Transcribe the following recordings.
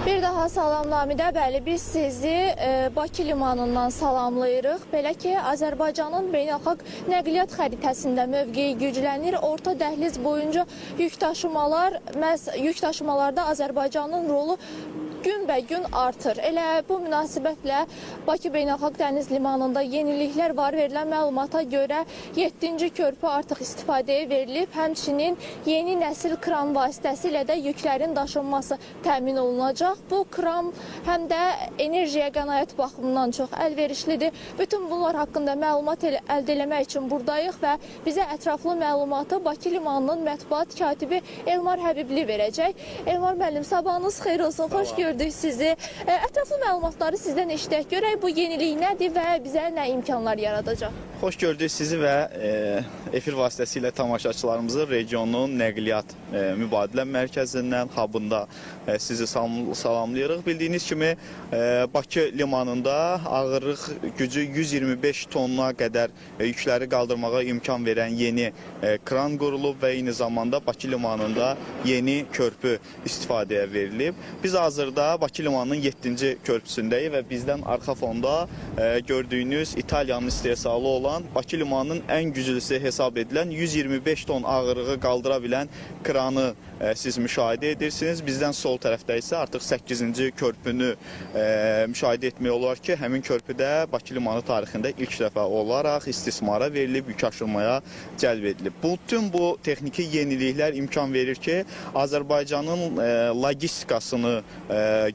Bir daha salam Lamidə. Bəli, biz sizi Bakı limanından salamlayırıq. Belə ki, Azərbaycanın beynəlxalq nəqliyyat xəritəsində mövqeyi güclənir. Orta dəhliz boyunca yük daşımalar, məhz yük daşımalarda Azərbaycanın rolu günbəgün artır. Elə bu münasibətlə Bakı Beynəlxalq Dəniz Limanında yeniliklər var. Verilən məlumata görə 7-ci körpü artıq istifadəyə verilib. Həmçinin yeni nəsil kran vasitəsilə də yüklərin daşınması təmin olunacaq. Bu kran həm də enerjiyə qənaət baxımından çox əlverişlidir. Bütün bunlar haqqında məlumat əldə eləmək üçün buradayıq və bizə ətraflı məlumatı Bakı Limanının mətbuat katibi Elmar Həbibli verəcək. Elmar müəllim, sabahınız xeyir olsun. Xoş gördük sizi. Ətraflı məlumatları sizdən eşidək. Görək bu yenilik nədir və bizə nə imkanlar yaradacaq? Xoş gördük sizi və efir vasitəsilə tamaşaçılarımızı regionun nəqliyyat mübadilə mərkəzindən, hubunda sizi salamlayırıq. Bildiyiniz kimi Bakı limanında ağırlıq gücü 125 tonna qədər yükləri qaldırmağa imkan verən yeni kran qurulub və eyni zamanda Bakı limanında yeni körpü istifadəyə verilib. Biz hazırda Bakı limanının 7-ci körpüsündəyik və bizdən arxa fonda gördüyünüz İtaliyanın istehsalı olan Bakı limanının ən güclüsü hesab edilən 125 ton ağırlığı qaldıra bilən kranı siz müşahidə edirsiniz. Bizdən sol tərəfdə isə artıq 8-ci körpünü müşahidə etmək olar ki, həmin körpüdə Bakı limanı tarixində ilk dəfə olaraq istismara verilib, yük aşırmaya cəlb edilib. Bütün bu texniki yeniliklər imkan verir ki, Azərbaycanın logistikasını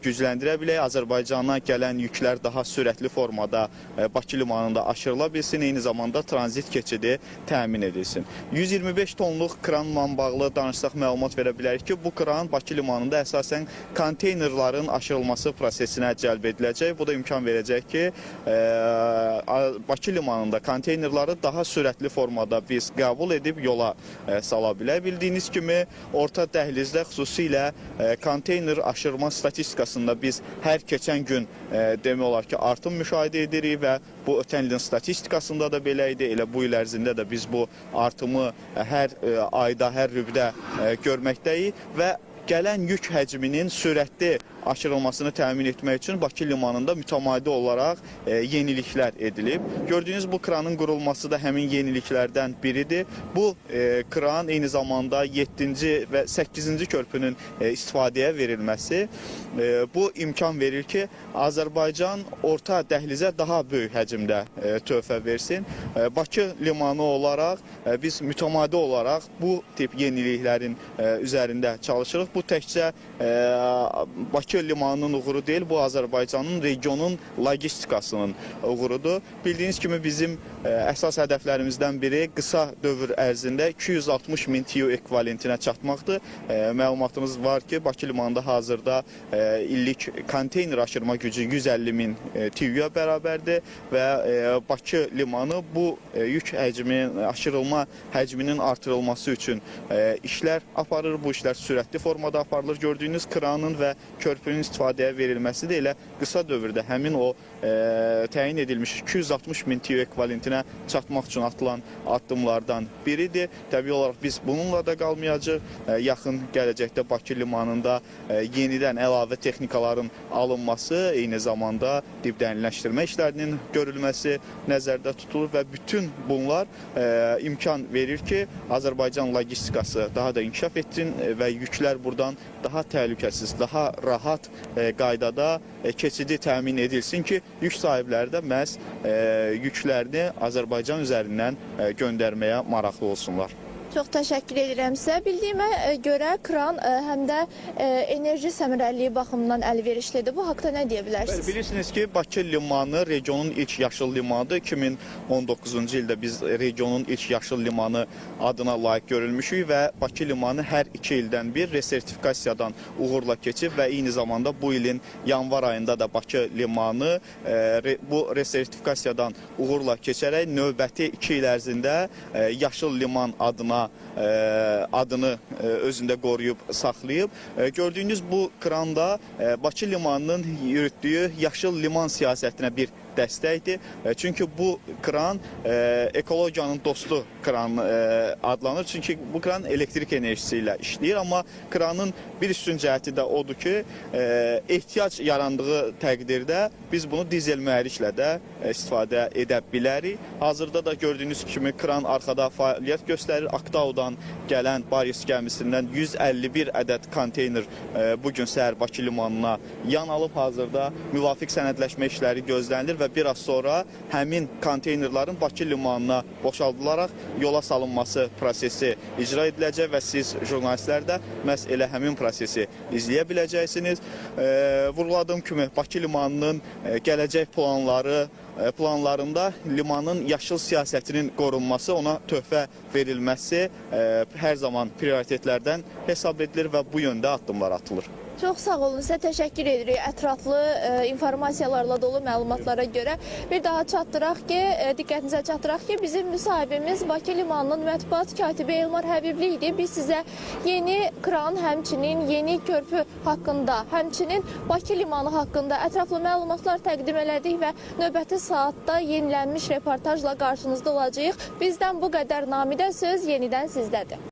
gücləndirə bilək, Azərbaycana gələn yüklər daha sürətli formada Bakı limanında aşırıla bilsin, eyni zamanda tranzit keçidi təmin edilsin. 125 tonluq kranla bağlı danışsaq məlumat verə bilərik ki, bu kran Bakı limanında əsasən konteynerların aşırılması prosesinə cəlb ediləcək. Bu da imkan verəcək ki, Bakı limanında konteynerları daha sürətli formada biz qəbul edib yola sala bilək. Bildiyiniz kimi orta dəhlizdə xüsusilə konteyner aşırma statistikasında biz hər keçən gün demək olar ki, artım müşahidə edirik və bu ötən ilin statistikasında da belə idi. Elə bu il ərzində də biz bu artımı hər ayda, hər rübdə görməkdəyik və gələn yük həcminin sürətli aşırılmasını təmin etmək üçün Bakı limanında mütəmadi olaraq yeniliklər edilib. Gördüyünüz bu kranın qurulması da həmin yeniliklərdən biridir. Bu kran eyni zamanda 7-ci və 8-ci körpünün istifadəyə verilməsi bu imkan verir ki, Azərbaycan orta dəhlizə daha böyük həcmdə töhfə versin. Bakı limanı olaraq biz mütəmadi olaraq bu tip yeniliklərin üzərində çalışırıq. Bu təkcə Bakı limanının uğuru deyil, bu Azərbaycanın, regionun logistikasının uğurudur. Bildiyiniz kimi bizim əsas hədəflərimizdən biri qısa dövr ərzində 260 min TEU ekvivalentinə çatmaqdır. Məlumatımız var ki, Bakı limanında hazırda illik konteyner aşırma gücü 150 min TEU-ya bərabərdir və Bakı limanı bu yük həcminin, aşırılma həcminin artırılması üçün işlər aparır. Bu işlər sürətli formada aparılır. Gördüyünüz kranın və körpünün istifadəyə verilməsi də elə qısa dövrdə həmin o təyin edilmiş 260 min TEU ekvivalentinə çatmaq üçün atılan addımlardan biridir. Təbii olaraq biz bununla da qalmayacağıq. Yaxın gələcəkdə Bakı limanında yenidən əlavə texnikaların alınması, eyni zamanda dibdənləşdirmə işlərinin görülməsi nəzərdə tutulur və bütün bunlar imkan verir ki, Azərbaycan logistikası daha da inkişaf etsin və yüklər buradan daha təhlükəsiz, daha rahat qaydada keçidi təmin edilsin ki, yük sahibləri də məhz yüklərini Azərbaycan üzərindən göndərməyə maraqlı olsunlar. Çox təşəkkür edirəm sizə. Bildiyimə görə kran həm də enerji səmərəliliyi baxımından əlverişlidir. Bu haqda nə deyə bilərsiniz? Bilirsiniz ki, Bakı limanı regionun ilk yaşıl limanıdır. 2019-cu ildə biz regionun ilk yaşıl limanı adına layiq görülmüşük və Bakı limanı hər 2 ildən bir resertifikasiyadan uğurla keçib və eyni zamanda bu ilin yanvar ayında da Bakı limanı bu resertifikasiyadan uğurla keçərək növbəti 2 il ərzində yaşıl liman adına adını özündə qoruyub saxlayıb. Gördüyünüz bu kranda Bakı limanının yürütdüyü yaşıl liman siyasətinə bir dəstəkdir. Çünki bu kran ekologiyanın dostu kran adlanır. Çünki bu kran elektrik enerjisi ilə işləyir, amma kranın bir üstün cəhəti də odur ki, ehtiyac yarandığı təqdirdə biz bunu dizel mühərriklə də istifadə edə bilərik. Hazırda da gördüyünüz kimi kran arxada fəaliyyət göstərir. Aktaudan gələn Baris gəmisindən 151 ədəd konteyner bu gün səhər Bakı limanına yan alıb. Hazırda müvafiq sənədləşmə işləri gözlənilir və biraz sonra həmin konteynerların Bakı limanına boşaldılaraq yola salınması prosesi icra ediləcək və siz jurnalistlər də məhz elə həmin prosesi izləyə biləcəksiniz. Vurğuladığım kimi Bakı limanının gələcək planlarında limanın yaşıl siyasətinin qorunması, ona töhfə verilməsi hər zaman prioritetlərdən hesab edilir və bu yöndə addımlar atılır. Çox sağ olun, sizə təşəkkür edirik ətraflı informasiyalarla dolu məlumatlara görə. Bir daha çatdıraq ki, diqqətinizə çatdıraq ki, bizim müsahibimiz Bakı limanının mətbuat katibi Elmar Həbibli idi. Biz sizə yeni kran, həmçinin yeni körpü haqqında, həmçinin Bakı limanı haqqında ətraflı məlumatlar təqdim elədik və növbəti saatda yenilənmiş reportajla qarşınızda olacağıq. Bizdən bu qədər. Namidə, söz yenidən sizdədir.